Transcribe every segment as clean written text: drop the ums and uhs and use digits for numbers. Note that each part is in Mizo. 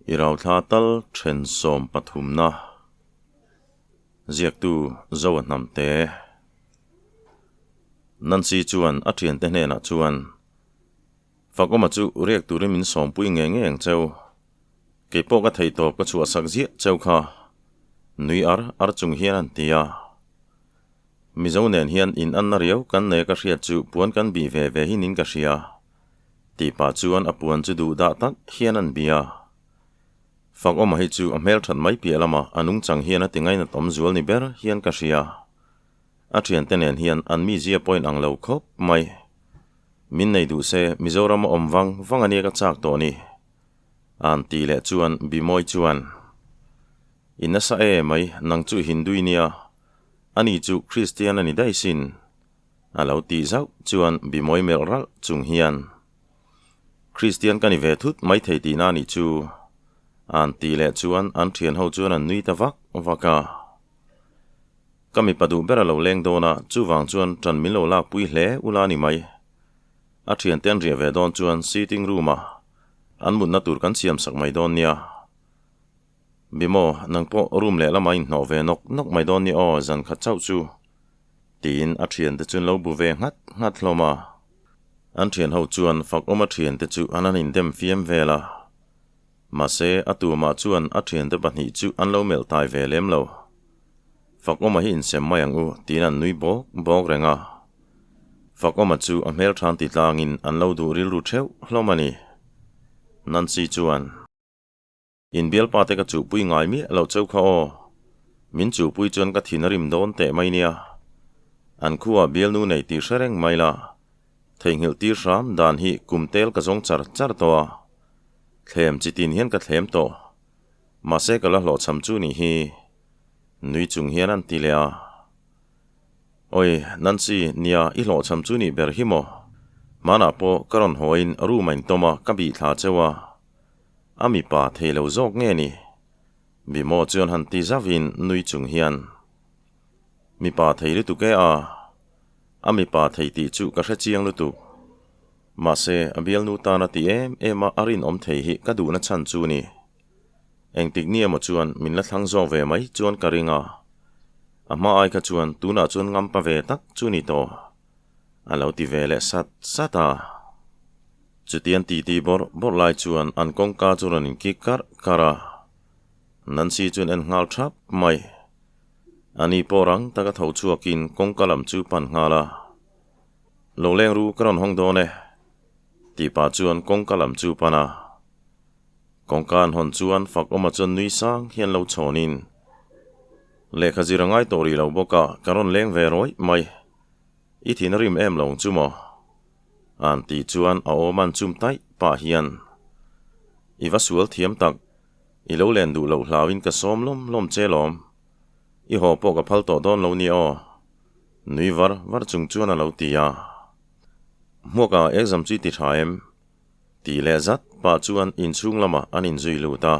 I rauthla tal then sawmpathumna ziaktu Zoa Hnamte. Nancy chuan a thiante hnenah chuan, Fakawma chu riak turin min sawmpui ngei ngei ang cheu. Kei pawh ka theihtawp ka chhuahsak ziah cheu kha. Nui ar ar chung hian an ti a. Mizo nen hian in anna riau kan nei a ka hriat chu puan kan bih ve ve hin in ka hria. Tih pah chuan a puan chu duh dah tak hian an bih a. Fakawma hi chu a hmelthat mai piah lamah a nungchang hian a ti ngainat awm zual ni ber hian ka hria. A thiante nen hian an mizia pawhin ang lo khawp mai. Min nei duh se Mizoram a awm vang vang ania ka chak tawh ni. An tih leh chuan Bimawi chuan, I nasa e mai, nang chu Hindu i nia, Ani chu Kristian a ni daih sin. A lo tih zauh chuan Bimawi melh ralh chung hian, Kristian ka ni ve thut mai thei tihna a nih chu. An tih leh chuan an thian ho chuan an nui ta vak vak a. Ka mipa duh ber a lo leng dawn a, chuvang chuan ṭan min lo lakpui hle ula a ni mai. A thiante an riah ve dawn chuan sitting room-ah an mutna tur kan siamsak mai dawn nia. Bimaw, nang pawh room lehlamah inhnawh ve nawk nawk mai dawn ni aw, zan khat chauh chu. Tiin a thiante chu an lo bu ve nghat nghat hlawm a. An thian ho chuan Fakawma thiante chu an han indem fiam vel a. Mahse, a tumah chuan a thiante pahnih chu an lo melh tai ve lem lo. Fakawma hi insem mai ang u, tiin an nui bawk bawk reng a. Fakawma chu a hmelthan ti tlangin an lo duh rilru theuh hlawm a ni. Nancy chuan. Inbialpa te ka chuhpui ngai miah lo cheu kha aw. Min chuhpui chuan ka thin a rim dawn teh mai nia. An khuaa bialnu nei tih hre reng mai la. Theihnghilh tir hram dan hi kum tel ka zawng char char tawh a. Thlem chi tin hian ka thlem tawh. Mahse ka la hlawhchham chu nih hi. Nui chung hian an ti leh a. Oi, Nancy, nia, i hlawhchham chu nih ber hi maw? Hmanah pawh ka rawn hawiin room a intawm a, ka bih thla cheu a. A mipa thei lo zawk nge ni? Bimaw chuan han ti zauhin nui chung hian, Mipa thei lutuk e a, a mipa thei tih chu ka hre chiang lutuk. Mahse, a bialnu tan a ti em em a, a rinawm thei hi ka duhna chhan chu ni. Engtik ni emaw chuan min la thlang zawk ve mai chuan ka ring a. A hma ai kha chuan tunah chuan ngampa ve tak chu ni tawh. A lo ti ve leh sat sat a. Chutiang titi bawrh bawrh lai chuan an kawngka chu rawn inkik karh karh a. Nancy chuan en nghal thap mai. Ani pawh rang taka tho chhuakin kawngka lam chu pan nghal a. Lo leng ru ka rawn hawng dawn e, tih pah chuan kawngka lam chu pan a. Kawngka an hawn chuan Fakawma chuan nui sang hian lo chhawnin, Lehkha zir a ngai tawh rih lo bawk a, ka rawn leng ve rawih mai. I thin a rim em lo ang chu maw? An tih chuan a awm an chum taih pah hian, I va sual thiam tak, i lo len duh loh hlauin ka sawm lawm lawm che lawm. I haw pawh ka phal tawh dawn lo ni aw. Nui var var chung chuan a lo ti a. Hmuaka exam chu i ti tha em? Tih leh zat pah chuan inchhung lamah an inzui lut a.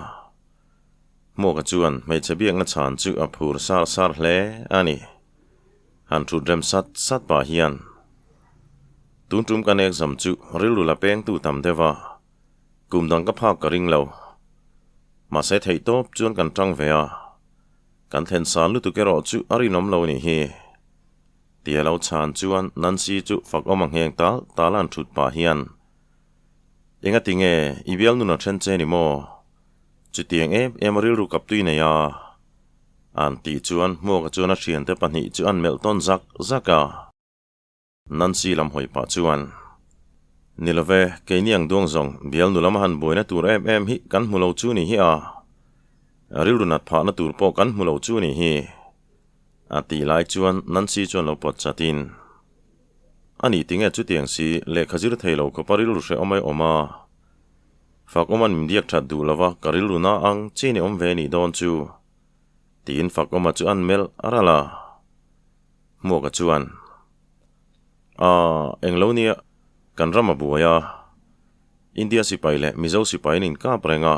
Hmuaka chuan hmeichhe biakna chhan chu a phur sar sar hle a ni. Han thut rem sat sat pah hian tun tum kan exam chu rilru la pengtu tam deuh a, kum dang ka phak ka ring lo. Mahse theih tawp chuan kan tang ve a, kan thlen san lutuk erawh chu a rinawm lo nih hi. Tia lo chhan chuan Nancy chu fakawm a ngheng tal tal a han thut pah hian, Engati nge i bialnun a then che ni maw? Chutiang em em a rilru kap tui nei a. An tih chuan Hmuaka chuan a thiante pahnih chu an melh tawn zak zak a. Nancy lam hawi pah chuan, Ni love, keini ang duang zawng bialnu lama han buaina tur em em hi kan hmu lo chu ni hi a. Rilru nat phahna tur pawh kan hmu lo chu ni hi. A tih lai chuan Nancy chuan lo pawt chatin, A nih tinge chutiang si lehkha zir thei lo khawpa rilru hrehawm ai awm a. Fakawma'n min biak that duh lova ka rilru na ang chin i awm ve nih dawn chu, tiin Fakawma chu an melh a ral a. Hmuaka chuan, Aaa, englo nia, kan ram a buai a, India sipai leh Mizo sipai an inkap reng a,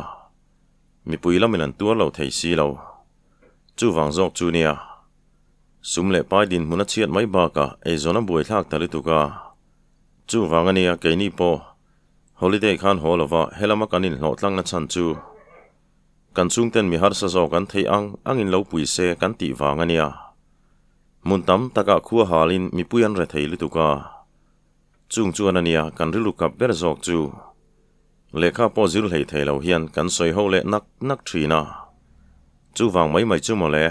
mipui lamin an tuar lo thei si lo. Chuvang zawk chu nia, sum leh pai dinhmun a chhiat mai bakah eizawn a buaithlak ta lutuk a. Chuvang a nia keini pawh Holiday khan haw lova helama kan inhlawh tlangna chhan chu. Kan chhungten mi harsa zawk an theih ang angin lo pui se kan tih vang a nia. Hmun tam takah khua halin mipui an rethei lutuk a. Chung chuan a nia kan rilru kap ber zawk chu. Lehkha pawh zir hlei thei lo hian kan sawi ho leh nak nak thin a. Chuvang mai mai chu mawle.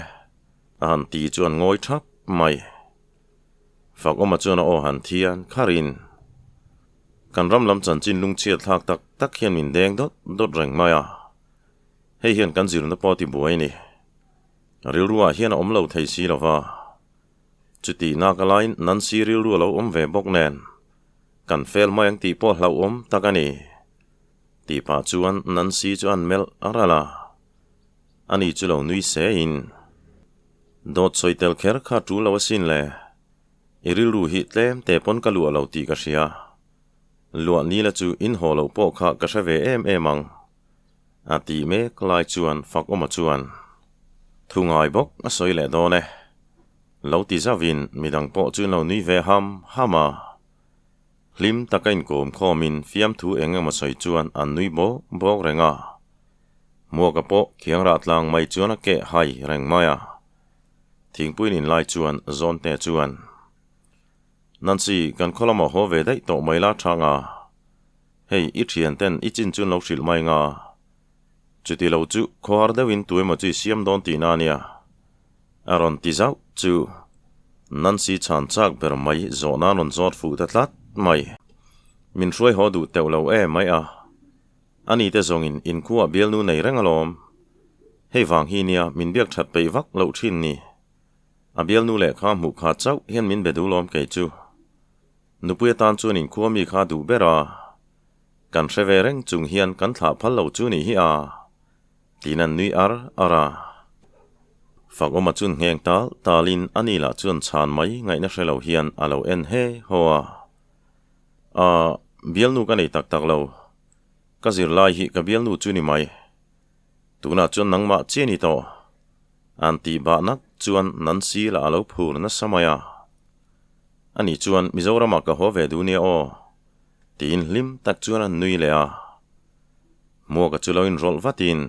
A han ti chu an ngawi thap mai. Fakawma chuan a aw han thian kharin. Kan ram lam chanchin lungchhiat thlak tak tak hian min deng dawt dawt reng mai a. Hei hian kan zirna pawh a ti buai a ni. Rilruah hian a awm lo thei si lo va. Chutih nak alaiin Nancy rilru a lo awm ve bawk nen, kan fel mai ang tih pawh hlauhawm tak a ni. Tih pah chuan Nancy chu an melh a ral a. Ani chu lo nui se in. Dawt sawi tel kher kha tul lo asin le. I rilru hi tlem te pawn ka luah lo tih ka hria. Luah nila chu in haw loh pawh kha ka hre ve em em ang. A tih mek lai chuan Fakawma chuan, Thu ngai bawk a sawi leh dawn e. Lo ti zauhin midang pawh chu lo nui ve ham ham a. Hlim taka inkawm khawmin fiamthu eng emaw sawi chuan an nui bawk bawk reng a. Hmuaka pawh khiang rah tlang mai chuan a keh hai reng mai a. Thingpuiin inlai chuan Zawnte chuan, Nancy, kan khaw lamah haw ve daih tawh mai la tha nga. Hei, i thian ten i chin chu an lo hrilh mai nga. Chuti lo chu khawhar deuhin tu emaw chu i siam dawn tihna a nia. A rawn ti zauh chu. Nancy chhan chak ber mai zawhna an rawn zawt fuh ta tlat mai. Min hruai haw duh teuh lo e mai a. Ani te zawngin inkhuah bialnu nei reng alawm. Hei vang hi nia min biak that peih vak loh thin ni. A bialnu lehkha hmuh kha chauh hian min be duh lawm kei chu. Nupui atan chuan inkhua mi kha duh ber a, kan hre ve reng chung hian kan thlah phal lo chu nih hi a, tiin an nui ar ar a. Fakawma chuan ngheng tal talin a ni lah chuan chhan mai ngaihna hre lo hian a lo en he haw a. A, bialnu ka nei tak tak lo. Ka zirlai hi ka bialnu chu ni mai. Tunah chuan nangmah chiah ni tawh. An tih bah nak chuan Nancy lah a lo phur nasa mai a. Ani chuan Mizoramah ka haw ve duh nia aw, tiin hlim tak chuan a nui leh a. Hmuaka chu lo inrawlh vatin,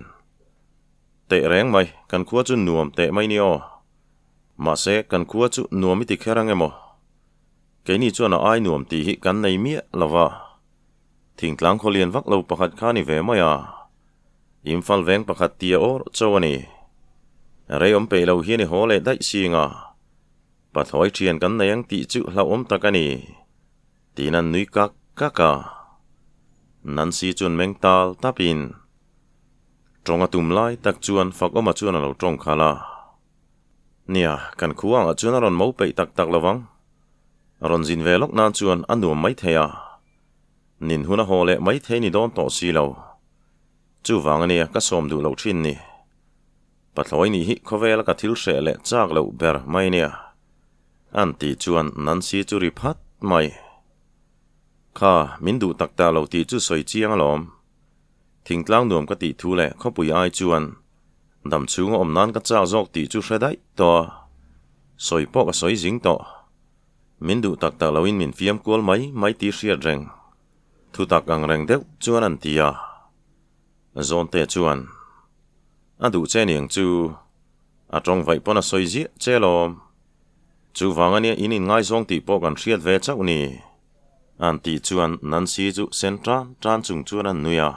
Teh reng mai, kan khua chu nuam teh mai nia aw. Mahse, kan khua chu nuam i ti kher ang emaw? Keini chuan a ai nuam tih hi kan nei miah lo va. Thingtlang khaw lian vak lo pakhat kha ni ve mai a. Imphal veng pakhat tia awr cho a ni. Rei awm peih lo hian i haw leh daih sing a. Pathlawi thian kan nei ang tih chu hlauhawm tak a ni, tiin an nui kak kak a. Nancy chuan meng tal tapin tawng a tum lai tak chuan Fakawma chuan a lo tawng khalh a. Nia, kan khua angah chuan a rawn mo peih tak tak lo vang. Rawn zin ve lawk nan chuan a nuam mai thei a. Nin hun a haw leh mai thei ni dawn tawh si lo. Chuvang a nia ka sawm duh loh thin ni. Pathlawi nih hi khawvela ka thil hreh leh chak loh ber mai nia. An tih chuan Nancy chu ri phat mai. Kha, min duh tak ta lo tih chu sawi chiang alawm. Thingtlang nuam ka tih thu leh khawpui ai chuan dam chhunga awm nan ka chak zawk tih chu hre daih tawh a. Sawi pawh ka sawi zing tawh. Min duh tak tak loin min fiam kual mai mai tih hriat reng. Thutak ang reng deuh chuan an ti a. Zawnte chuan, A duh che niang chu, a tawng vaih pawn a sawi ziah che lawm. Chuvang ania in inngaizawng tih pawh kan hriat ve chauh ni. An tih chuan Nancy chu sen tan tan chung chuan an nui a.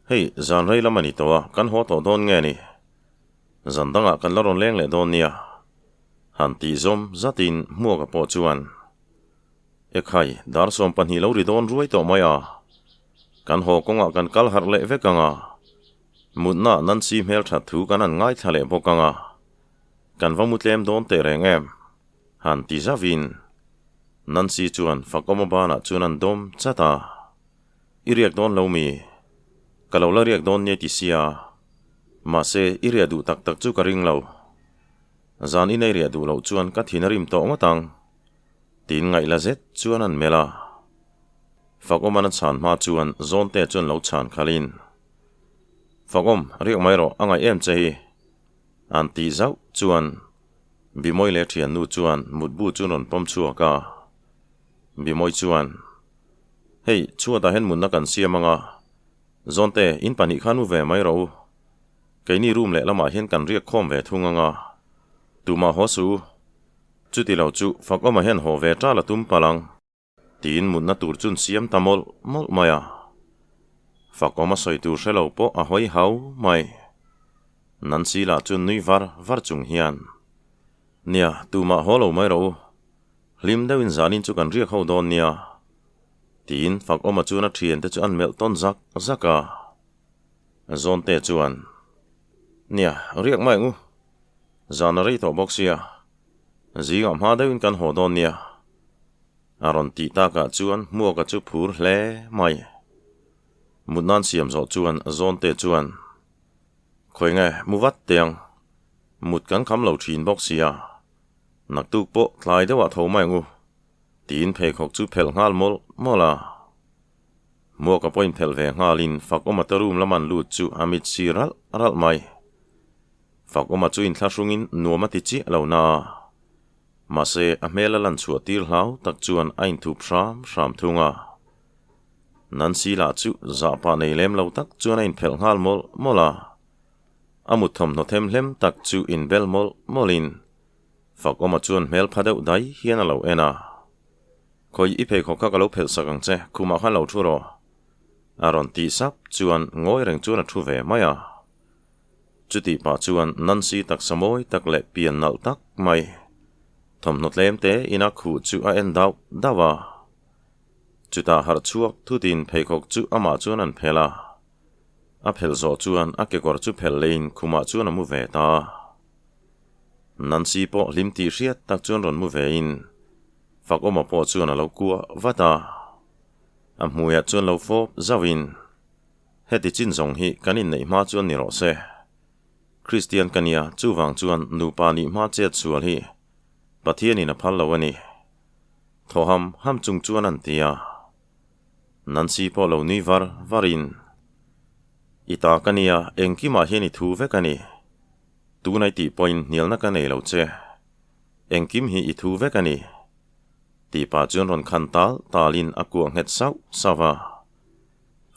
Hei, zan rei lam a ni tawh a, kan haw tawh dawn nge ni? Zan dangah kan la rawn leng leh dawn nia. Han tih zawm zatin Hmuaka pawh chuan, Ekhai, dar 12 lo ri dawn ruai tawh mai a. Kan haw kawngah kan kal harh leh vek ang a. Mutna Nancy hmel that thu kan han ngaithla leh bawk ang a. Kan va mu tlem dawn teh reng em? Han ti zauhin Nancy chuan Fakawma banah chuan an dawm chat a. I riak dawn lo mi? Ka lo la riak dawn nia ti sia. Mahse, i riah duh tak tak chu ka ring lo. Zan i nei riah duh loh chuan ka thin a rim tawh ngawt ang. Tiin ngaihla zet chuan an melh a. Fakawman a chhan hma chuan Zawnte chuan lo chhan khalhin, Fakawm, riak mai rawh, a ngaih em che hi? An tih zauh chuan Bimawi leh thiannu chuan mutbu chu rawn pawm chhuak a. Bimawi chuan, Hei, chhuatah hian mutna kan siam ang a, Zawnte, in pahnih khan u ve mai rawh u. Keini room lehlamah hian kan riak khawm ve thung ang a, tumah haw suh u. Chuti lo chu Fakawma hian haw ve ṭal a tum palh ang. Tiin mutna tur chun siam ta mawlh mawlh mai a. Fakawma sawi tur hre lo pawh a hawi hau mai. Nancy lah chuan nui var var chung hian, Nia, tumah haw lo mai rawh u. Hlim deuhin zanin chu kan riak ho dawn nia. Tiin Fakawma chuan a thiante chu an melh tawn zak zak a. Zawnte chuan, Nia, riak mai ang u. Zan a rei tawh bawk sia. Zingah hma deuhin kan haw dawn nia. A rawn tih takah chuan Hmuaka chu phur hle mai. Mut nan siam zawh chuan Zawnte chuan, Khawi nge, mu vat teh ang. Mut kan kham lo thin bawk sia. Naktuk pawh tlai deuhah tho mai ang u. Tiin pheikhawk chu phelh nghal mawlh mawlh a. Hmuaka pawh inphelh ve nghalin Fakawma te room lam an lut chu a mit si ralh ralh mai. Fakawma chu inthlahrungin nuam a ti chiah lo na a. Mahse, a hmel a lan chhuah tir hlau tak chuan a inthup hram hram thung a. Nancy lah chu zahpah nei lem lo tak chuan a inphelh nghal mawlh mawlh a. A mut thawmhnaw them hlem tak chu inbel mawlh mawlhin Fakawma chuan hmel pha deuh dai hian a lo en a. Khawi i pheikhawk kha ka lo phelh sak ang che, khumah khan lo thu rawh. A rawn tih sap chuan ngawi reng chuan a thu ve mai a. Chutih pah chuan Nancy taksa mawi tak leh pian nalh tak mai thawmhnaw tlem te ina khuh chu a en dauh dauh a. Chutah harh chhuak thutin pheikhawk chu amah chuan an phelh a. A phelh zawh chuan a kekawr chu phelh leiin khumah chuan a mu ve ta. Nancy pawh hlim tih hriat tak chuan rawn mu vein Fakawma pawh chuan a lo kuah vat a. A hmuiah chuan lo fawp zauhin Heti chin zawng hi kan inneih hma chuan ni rawh se. Kristian ka nia, chuvang chuan nupa nih hma chet sual hi Pathianin a phal lo a ni. Thaw ham ham chung chuan an ti a. Nancy pawh lo nui var varin, I ta ka nia, engkimah hian i thu vek a ni. Tunai tih pawhin hnialna ka nei lo che. Engkim hi i thu vek a ni. Tih pah chuan rawn khan tal talin a kuah nghet sauh sauh a.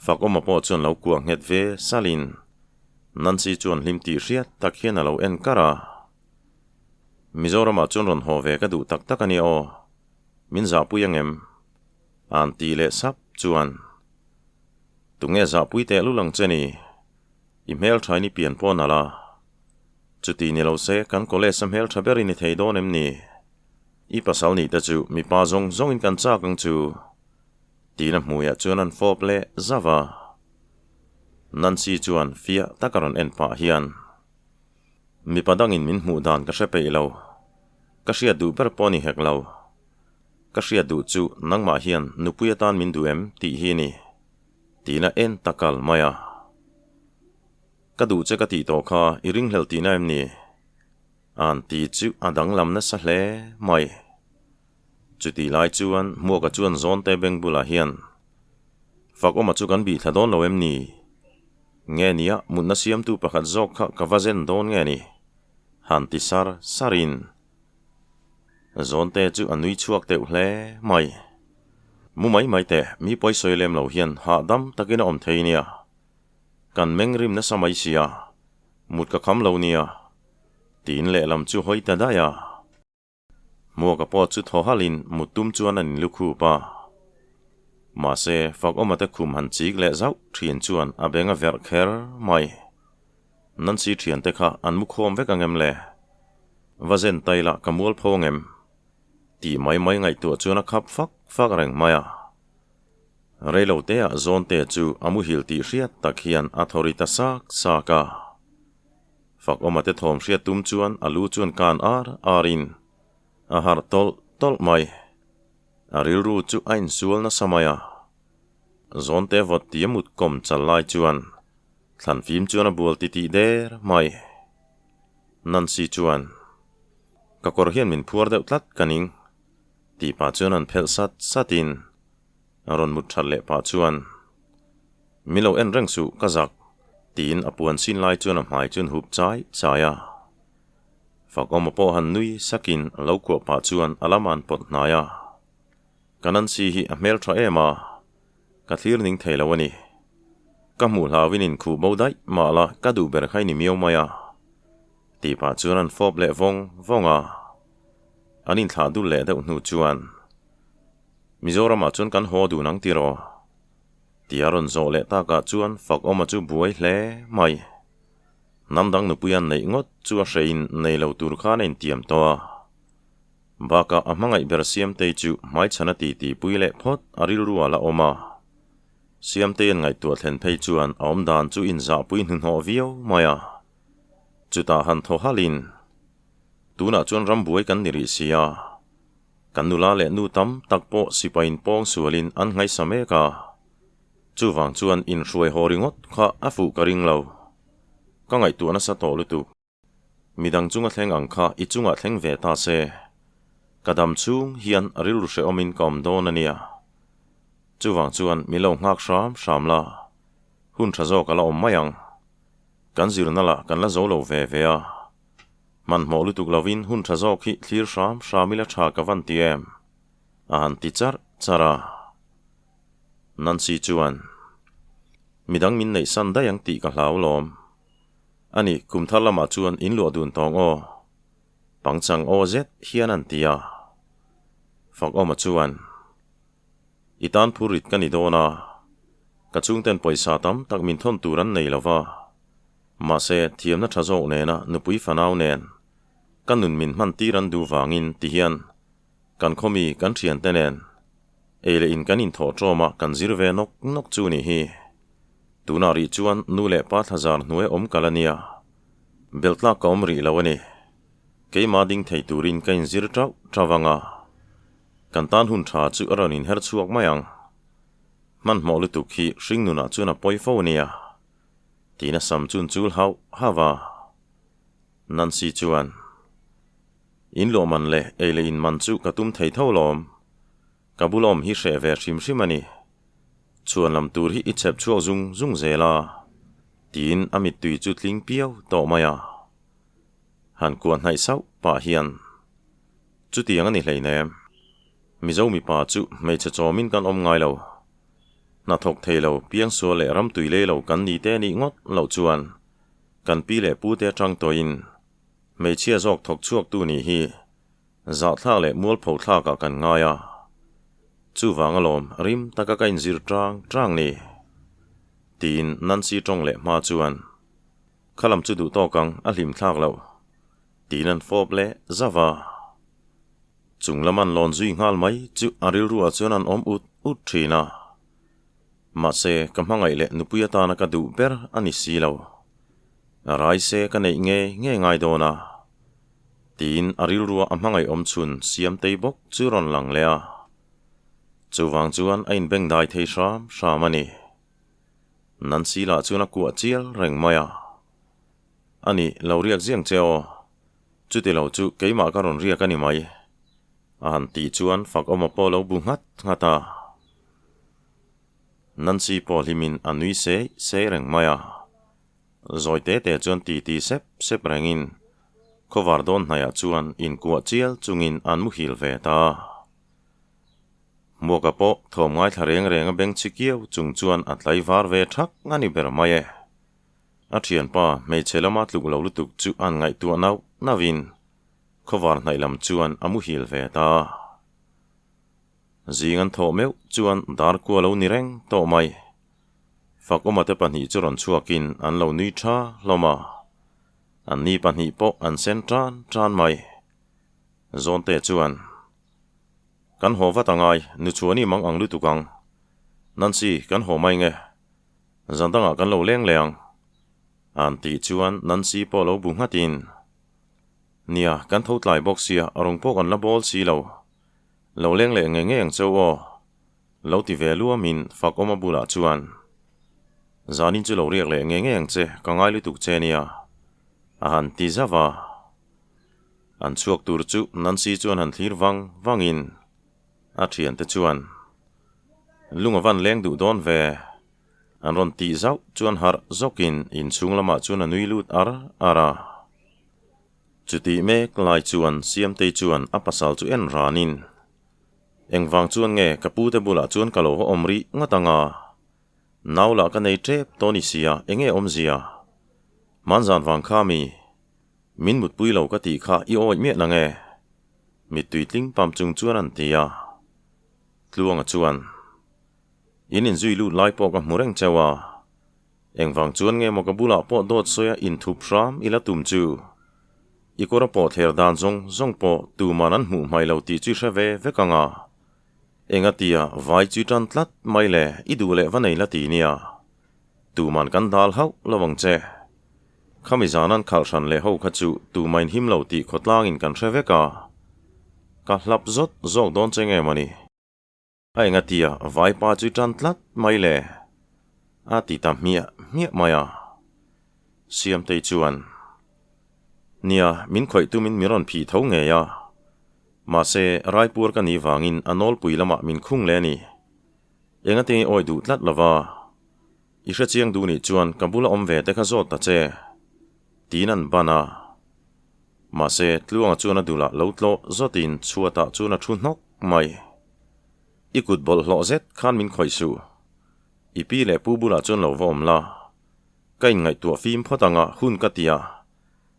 Fakawma pawh chuan lo kuah nghet ve salin Nancy chuan hlim tih hriat tak hian a lo en kar a. Mizoramah chuan rawn haw ve ka duh tak tak a nia aw. Min zahpui ang em? A'n ti leh sap chuan. Tunge zahpui teh lul ang che ni? I hmelthain i pian pawh nalh a. Chuti ni lo se kan college a hmeltha ber i ni thei dawn em ni? I pasal nih te chu mipa zawng zawngin kan chak ang chu. Tiin a hmuiah chuan an fawp leh zauh a. Nancy chuan fiah taka rawn en pah hian, Mipa dangin min hmuh dan ka hre peih lo. Ka hriat duh ber pawh ni hek lo. Ka hriat duh chu nangmah hian nupui atan min duh em tih hi ni. Tiin a en ta kal mai a. Ka duh che ka tih tawh kha i ringhlel tihna em ni? A'n ti chu a danglam nasa hle mai. Chutih lai chuan Hmuaka chuan Zawnte beng bulah hian, Fakawma chu kan bih thla dawn lo em ni? Nge nia mutna siamtu pakhat zawk kha ka va zen dawn nge ni? Han ti sar sarin Zawnte chu a nui chhuak teuh hle mai. Mu mai mai teh, mi pawi sawi lem lo hian hahdam takin a awm thei nia. Kan meng rim nasa mai sia, mut ka kham lo nia. Tiin lehlam chu hawi ta daih a. Hmuaka pawh chu thaw halhin mut tum chuan an inlu khup a. Mahse, Fakawma te khum han chik leh zauh thin chuan a beng a verh kher mai. Nancy thiante kha an mu khawm vek ang em le? Va zen tai lah ka mual pho ang em? Tih mai mai ngaihtuah chuan a khap fak fak reng mai a. Reiloteah Zawnte chu a muhil tih hriat tak hian a thaw ri ta sak sak a. Fakawma te thawm hriat tum chuan a lu chuan kan ar arin a harh tawlh tawlh mai. A rilru chu a insual nasa mai a. Zawnte vawt tia mut kawm chal lai chuan thlan fim chuan a bual titih der mai. Nancy chuan, Ka kawr hian min phuar deuh tlat ka ning, tih pah chuan an phelh sat satin A rawn mut that leh pah chuan, Mi lo en reng suh, ka zak, tiin a puan sin lai chuan a hmai chuan hup chai chai a. Fakawma pawh han nui sakin a lo kuah pah chuan a lam an pawt hnai a. Ka Nancy hi a hmel tha em a, ka thlir ning thei lo a ni. Ka hmuh hlauin inkhuh bo daih mah la ka duh ber kha i ni miau mai a. Tih pah chuan an fawp leh vawng vawng a. An inthlah dul leh deuh hnu chuan, Mizoramah chuan kan haw dun ang tiraw? Tia rawn zawh leh takah chuan Fakawma chu buai hle mai. Hnam dang nupui an neih ngawt chu a hrein nei lo tur khan a intiam tawh a. Bakah a hmangaih ber Siamtei chu hmaichhana titi pui leh phawt a rilru a la awm a. Siamtei an ngaihtuah thlen phei chuan a awmdan chu inzahpui hnuhnawh viau mai a. Chutah han thaw halhin, Tunah chuan rambuai kan ni rih si a, kan nula leh nu tam tak pawh sipain pawng sualin an nghaisa mek a, chuvang chuan inhruai haw ringawt kha a fuh ka ring lo. Ka ngaihtuah nasa tawh lutuk. Midang chunga thleng ang kha i chungah thleng ve ta se, ka dam chhung hian rilru hrehawmin ka awm dawn a nia. Chuvang chuan mi lo nghak hram hram la, hun tha zawk a la awm mai ang. Kan zirna lah kan la zo lo ve ve a. Hmanhmawh lutuk lovin hun tha zawk hi thlir hram hram ila tha ka van ti em? A han ti charh charh a. Nancy chuan, Midang min neihsan daih ang tih ka hlau lawm. A ni, kum thar lamah chuan in luah dun tawng aw. Pangchang aw zet hian an ti a. Fakawma chuan, I tan phurrit ka ni dawn a, ka chhungten pawisa tam tak min thawn tur an nei lo va. Mahse, thiamna tha zawk nena nupui fanau nen ka nun min hman tir an duh vangin ti hian kan khawmi kan thiante nen ei leh in kan inthawh tawm a kan zir ve nawk nawk chu ni hi. Tunah rih chuan nu leh pa thlazar hnuai awm kal a nia. Belhtlak ka awm rih lo a ni. Keimah ding thei turin ka inzir tauh tauh ang a, kan tan hun tha chu a rawn inher chhuak mai ang. Hmanhmawh lutuk hi hringnunah chuan a pawi fo a nia. Tiin a sam chun chul hauh hauh a. Nancy chuan, In luah man leh ei leh in man chu ka tum thei tho lawm. Ka bul awm hi hreh ve hrim hrim a ni. Chhuan lam tur hi i chhep chhuak zung zung zel a, tiin a mittui chu tling piau tawh mai a. Han kuah hnaih sauh pah hian, Chutiang a ni hleinem. Mizo mipa chu hmeichhe chawmin kan awm ngai lo. Hnathawk thei lo, piangsual leh ramtui lei lo kan ni te nih ngawt loh chuan kan pi leh pute atang tawhin hmeichhia zawk thawk chhuaktu nih hi zahthlak leh mualpho thlakah kan ngai a. Chuvang alawm rim taka ka inzir tang tang ni. Tiin Nancy tawng leh hma chuan, Kha lam chu duh tawk ang, a hlim thlak loh. Tiin an fawp leh zauh a. Chung lam an lawn zui nghal mai chu a rilruah chuan an awm ut ut thin a. Mahse, ka hmangaih leh nupui atana ka duh ber a ni si lo. Rai se ka neih nge nge ngai dawn a. Tiin a rilrua a hmangaih awm chhun Siamtei bawk chu rawn lang leh a. Chuvang chuan a inbengdai thei hram hram a ni. Nancy lah chuan a kuah chial reng mai a. A ni, lo riak ziang che aw. Chuti lo chu keimah ka rawn riak a ni mai. A han tih chuan Fakawma pawh lo bu nghat nghat a. Nancy pawh hlimin a nui sei sei reng mai a. Zawi te te chuan ti ti sep sep rengin khawvar dawn hnaiah chuan inkuah chial chungin an muhil ve ta. Hmuaka pawh thawm ngaithla reng reng a beng chhi kiau chung chuan a tlaivar ve thak a ni ber mai e. A thianpa hmeichhe lama tluk lo lutuk chu an ngaihtuah nauh nauhin khawvar hnaih lam chuan a muhil ve ta. Zing an thawh meuh chuan dar kua lo ni reng tawh mai. Fakawma te pahnih chu rawn chhuakin an lo nui tha hlawm a. Anni pahnih pawh an sen tan tan mai. Zawnte chuan, Kan haw vat angai, nu chuan i mang ang lutuk ang. Nancy, kan haw mai nge? Zan dangah kan lo leng leh ang. An tih chuan Nancy pawh lo bu nghatin, Nia, kan tho tlai bawk sia, rawng pawh kan la bawl si lo. Lo leng leh ngei ngei ang cheu aw. Lo ti ve luamin Fakawma bulah chuan, Zanin chu lo riak leh ngei ngei ang che, ka ngai lutuk che nia. A han ti zauh a. An chhuak tur chu Nancy chuan han thlir vang vangin a thiante chuan, Lung a van leng duh dawn ve. An rawn tih zauh chuan harh zawkin inchhung lamah chuan a nui lut ar ar a. Chutih mek lai chuan Siamtei chuan a pasal chu en ranin, Engvang chuan nge ka pute bulah chuan ka lo haw awm rih ngawt ang a? Nau lah ka nei tep tawh ni sia, enge awmzia? Hmanzan vang kha mi? Min mutpui lo ka tih kha i awih miah nang e? Mittui tling pam chung chuan an ti a. Tluanga chuan, In inzui lut lai pawh ka hmu reng cheu a. Engvang chuan nge maw ka bulah pawh dawt sawi a inthup hram i la tum chu? I kawr a pawh thler dan zawng zawng pawh tuman an hmuh hmai lo tih chu i hre ve vek ang a. Engatia vai chu i tan tlat mai le i duh leh va nei la ti nia. Tuman kan dal hauh lo ang che. Khami zan an khalh hran leh ho kha chu tumain him lo tih khawtlangin kan hre vek a. Ka hlap zawt zawk dawn che nge mawni? A engatia vaipa chu tan tlat mai le? A ti ta hmiah hmiah mai a. Siamtei chuan, Nia, min khawih tumin min rawn phih tho ngei a. Mahse, Raipur ka nih vangin a nawlpui lamah min khung leh a ni. Engati awi duh tlat lova, I hrechiang duh nih chuan ka bula awm ve te kha zawt ta che, tiin an ban a. Mahse, Tluanga chuan a dulah lo tlawh zawtin chhuatah chuan a thu hnawk mai. I kut bawlhhlawh zet khan min khawih suh. I pi leh pu bulah chuan lo va awm la. Ka inngaihtuah fim phawt anga hun ka ti a,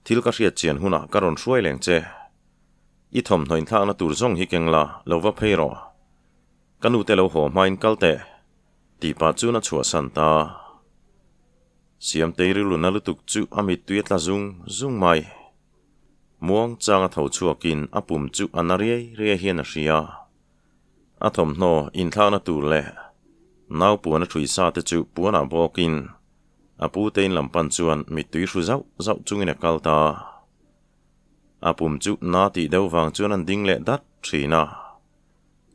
thil ka hriat chian hunah ka rawn hruai leng che. I thawmhnaw inthlakna tur zawng hi keng la, lo va phei rawh. Ka nute lo haw hmain kal teh, tih pah chuan a chhuahsan ta. Siamtei rilruna lutuk chu a mittui a tla zung zung mai. Muang changa tho chhuakin a pum chu a na riai riai hian a hria. A thawmhnaw inthlakna tur leh nau puan a ṭhui sa te chu puanah bawkin a pu te in lam pan chuan mittui hru zauh zauh chungin a kal ta. A pum chu na tih deuh vang chuan an ding leh dat ṭhin a.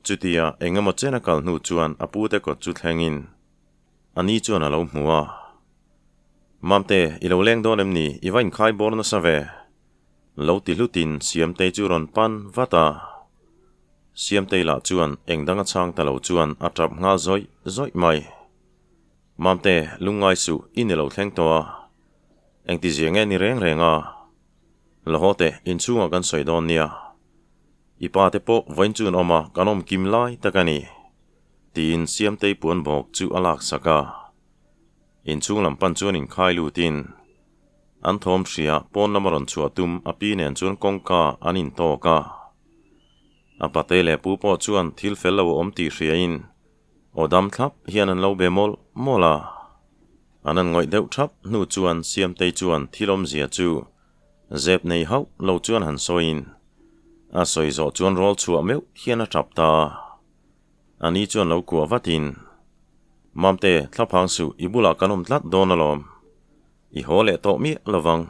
Chutia eng emaw chen a kal hnu chuan a pute kawt chu thlengin a ni chuan a lo hmu a. Mamte, i lo leng dawn em ni? I va inkhai bawr nasa ve. Lo ti hlutin Siamtei chu rawn pan vat a. Siamtei lah chuan eng dang a chhang ta lo chuan a tap nghal zawih zawih mai. Mamte, lungngai suh, i ni lo thleng tawh a. Engtizia nge ni reng reng a? La haw teh, inchhungah kan sawi dawn nia. I pa te pawh vawiin chu an awm a, kan awm kim lai tak a ni, tiin Siamtei puan bawk chu a lak sak a. Inchhung lam pan chuan inkhai lutin an thawm hria pawn lama rawn chhuah tum a pi nen chuan kawngka an intawk a. A pate leh pu pawh chuan thil fel lo a awm tih hriain aw dam thlap hian an lo be mawlh mawlh a. An an ngawih deuh thap hnu chuan Siamtei chuan thil awmzia chu Zep nei hauh lo chuan han sawiin a sawi zawh chuan rawl chhuah meuh hian a tap ta a. A ni chuan lo kuah vatin, Mamte, thlaphang suh, i bulah kan awm tlat dawn alawm. I haw leh tawh miah lovang,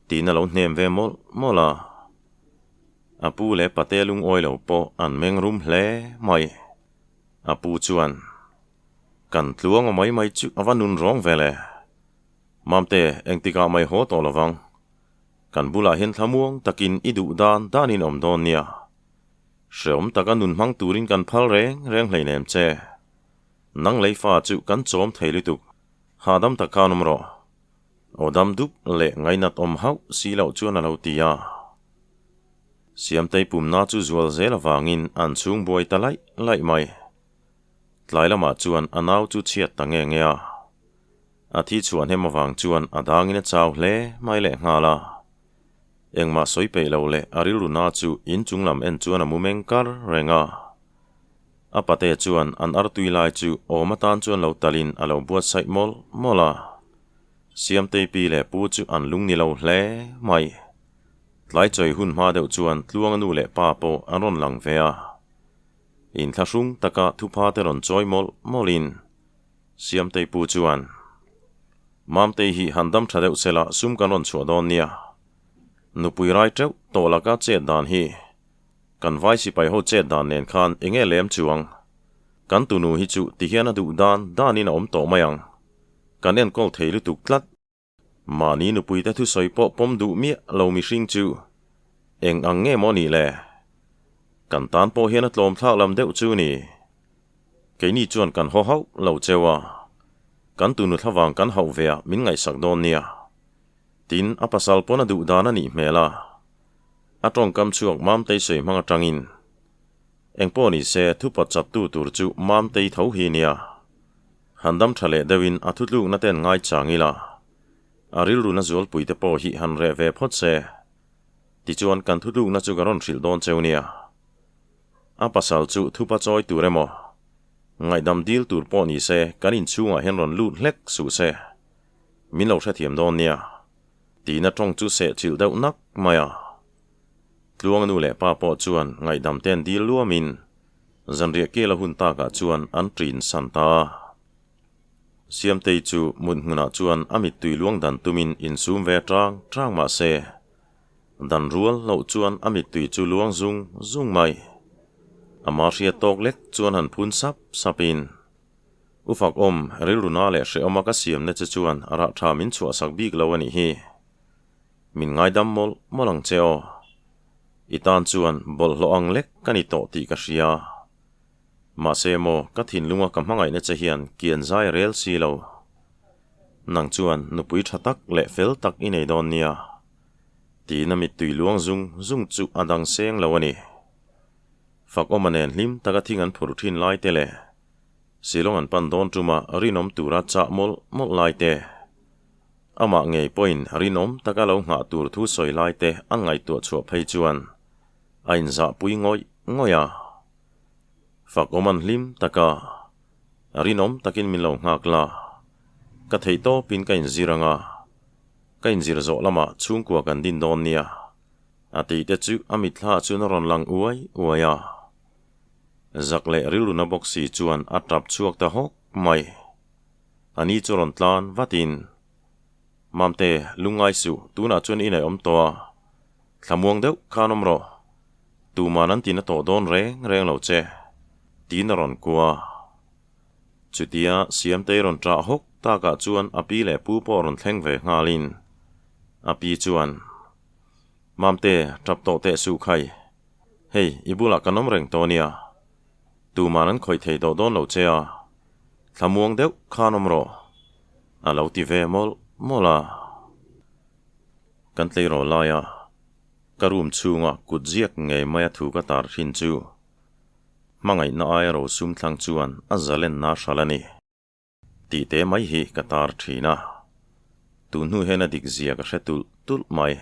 tiin a lo hnem ve mawlh mawlh a. A pu leh pate lungawi lo pawh an meng rum hle mai. A pu chuan, Kan tluang aw mai mai chu a va nun rawng ve le. Mamte, engtikah mai haw tawh lovang. Kan bulah hian thlamuang takin i duh dan danin awm dawn nia. Hreawm taka nun hmang turin kan phal reng reng hleinem che. Nang lei fa chu kan chawm thei lutuk. Hahdam tak khan awm rawh. Aw dam dup leh ngainat awm hauh si loh chuan a lo ti a. Siamtei pumna chu zual zel avangin an chhung buai ta laih laih mai. Tlai lamah chuan a nau chu chhiat ta nge nge a. A thi chhuah hnem avang chuan a dangin a chau hle mai leh nghal a. Engmah sawi peih lo leh a rilru na chu inchung lam en chuan a mu meng kar reng a. A pate chuan an artui lai chu awm atan chuan lo talin a lo buatsaih mawlh mawlh a. Siamtei pi leh pu chu an lung ni lo hle mai. Tlai chawi hun hma deuh chuan Tluanga nu leh pa pawh an rawn lang ve a. Inthlahrung taka thupha te rawn chawi mawlh mawlhin Siamtei pu chuan, Mamtei hi han dam tha deuh sela sum kan rawn chhuah dawn nia. Nupui rai teuh tawh laka chet dan hi kan vai sipai ho chet dan nen khan enge lem chuang. Kan tunu hi chu tihian a duh dan danin a awm tawh mai ang. Kan enkawl thei lutuk tlat. Mahni nupuite thusawi pawh pawm duh miah lo mihring chu eng ang nge maw nih le? Kan tan pawh hian a tlawm thlak lam deuh chu ni. Keini chuan kan haw hauh lo cheu a, kan tunu thlavang kan hauh ve a min ngaihsak dawn nia. Tin, a pasal pawn a duh dan a nih hmel a. A tawngkam chhuak Mamtei sawi hmang atangin engpawh ni se thupawt chattu tur chu Mamtei tho hi nia. Han dam tha leh deuhin a thutlukna ten ngai chang ila, a rilru na zualpui te pawh hi han reh ve phawt se. Tichuan kan thutlukna chu ka rawn hrilh dawn cheu nia. A pasal chu thupa chawi tur emaw, ngaihdam dil tur pawh ni se kan inchhungah hian rawn lut hlek suh se. Min lo hrethiam dawn nia. Tiin a tawng chu sehchilh deuh nak mai a. Tluang nu leh pa pawh chuan ngaihdam ten dil luamin zanriah kela hun takah chuan an ṭin san ta a. Siamtei chu mut hmunah chuan a mittui luang dan tumin insum ve ṭang ṭang mah se, dan rual loh chuan a mittui chu luang zung zung mai. Ama hriat tawk lek chuan han phun sap sapin, U Fakawm, rilru na leh hrehawma ka siamna che chuan rah ṭha min chhuahsak bik lo a nih hi. Min ngaidam mawlh mawlh ang che aw. I tan chuan bawlhhlawh ang lek ka ni tawh tih ka hria. Mahse maw ka thinlunga ka hmangaihna che hian kian zai rel si lo. Nang chuan nupui tha tak leh fel tak i nei dawn nia. Tiin a mittui luang zung zung chu a dang seng lo a ni. Fakawma nen hlim taka thing an phurh thin lai te leh Shillong an pan dawn tuma rinawm tura chah mawlh mawlh lai te. Amah ngei pawhin rinawm taka lo nghah tur thu sawi lai te an ngaihtuah chhuah phei chuan a inzahpui ngawih ngawih a. Fakawm an hlim tak a, rinawm takin min lo nghak la, ka theih tawpin ka inzir ang a, ka inzir zawh lamah chhungkua kan din dawn nia, a tih te chu a mitthla chuan a rawn lang uai uai a. Zak leh rilruna bawk si chuan a tap chhuak ta hawk mai. A ni chu rawn tlan vatin, Mamte, lungngai suh, tunah chuan i naih awm tawh a, thlamuang deuh khan awm rawh, tuman an tina tawh dawn reng reng lo che, tiin a rawn kua. Chutia Siamtei rawn ṭah hawk takah chuan a pi leh pu pawh rawn thleng ve nghalin, a pi chuan, Mamte, ṭap tawh teh suh khai, hei, i bulah kan awm reng tawh nia, tuman an khawih thei tawh dawn lo che a, Thlamuang deuh khan awm rawh, a lo ti ve mawlh mawlh a. Kan tleirawl laia ka room chhunga kut ziak ngei maia thu ka tar thin chu hmangaihna aia rosum thlang chuan a zalenna hral a ni tih te mai hi ka tar thin a, tun hnu hian a dik zia ka hre tulh tulh mai.